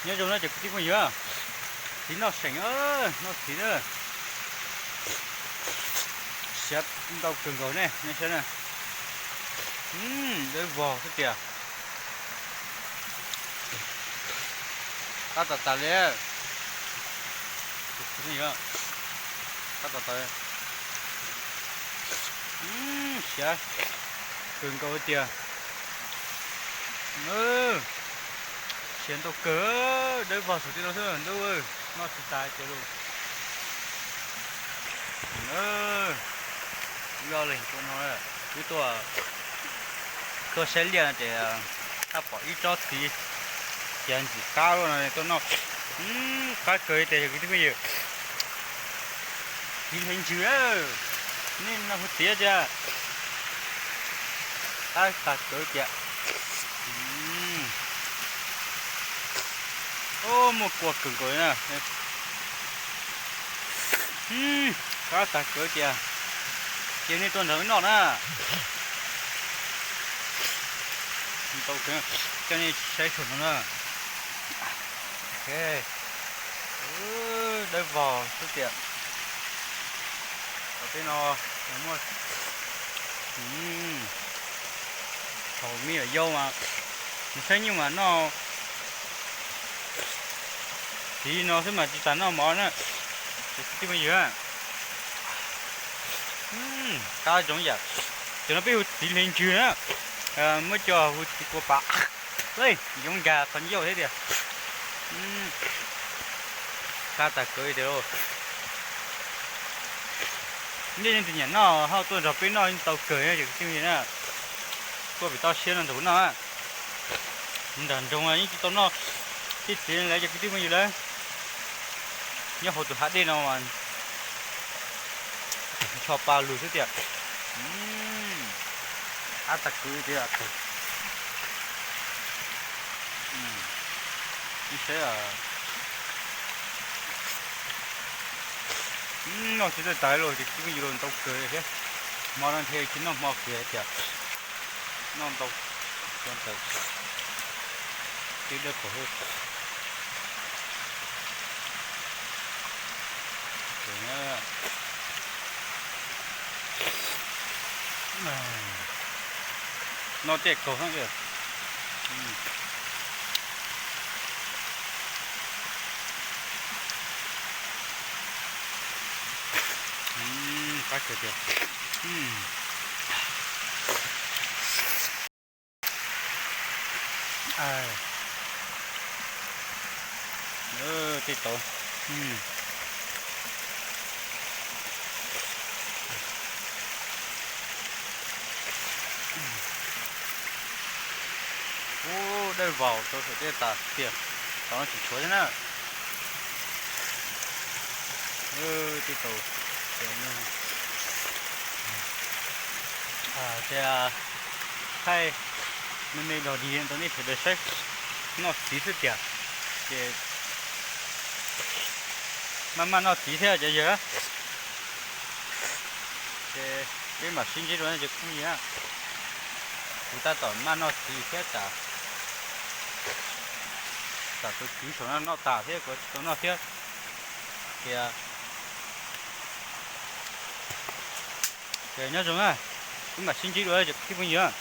Nyob zoo na cov kwv tij phooj ywg, txiv noj seem, noj txiv na, siav ntau kawg nkaus ne, nej saib na, dawb vog xwb tiag. Qab tas tas li. Qab tas tas. Siav kawg nkaus tiag. Siav ntau kawg, dawb vog saum tej no xwb ntuj, noj tsis tas tiag lauj. Loj leeg tua no, wb tuaj tuaj saib liaj no ces pom ib tsob txiv, ces ntxim qab luaj no tuaj noj. Qab kawg tias yog kwv tij phooj ywg, txiv hle ntsws, nej noj hu txiv tiag, qab tag kawg tias. Muaj kua kawg nkaus na. Qab tag kawg tias, ces nej tuaj nrog wb noj na. Coj nej saib saum no na. Dawb vog xwb tias. Tej no muaj thaum me nyuam yaus mas nws saib nyuj mas noj txiv no xwb mas tsis tas noj mov na. Kwv tij phooj ywg, qab zoo yam. Cov no peb hu txiv hle ntsws na, muab coj hu txiv kua pav, yoov nkag qhov ncauj thiab tias. Qab tag kawg tias lauj. Nej leej twg nyiam noj ho tuaj nrog peb noj tau kawg cov kwv tij phooj ywg na. Tuaj pem toj siab no nrog kuv noj. Nram nroog yeej tsis tau noj tej txiv lawv cov kwv tij phooj ywg lawm. Nyob hauv tus hav dej no mas ncho pa lug xwb tiag. Qab tag kawg tiag. Ib sab noj tsis tau tas los ces kwv tij phooj ywg los ntau kawg thiab. Hmo no ntshe tsis noj hmo kiag tiag. Noj ntau, cov ntawd twb dawb paug. Noj tej kaug. Qab kawg tiag. Tej tauv. Ub, dawb vog rau saum tej tas tiag, tau no tsis tshuav thiab na. Tej tauv. Ces thaij me me dog dig rau nej sawv daws saib, noj txiv xwb tiag, ces maj maj noj txiv thiab cov yawg. Ces peb mam sib ntsib dua cov phooj ywg, kuv tab tom maj noj txiv thiab tsam, tsam tus txiv saum no noj tas thiab kuv tsis tau noj thiab. Ces, ces nyob zoo na, peb mam sib ntsib dua cov phooj ywg.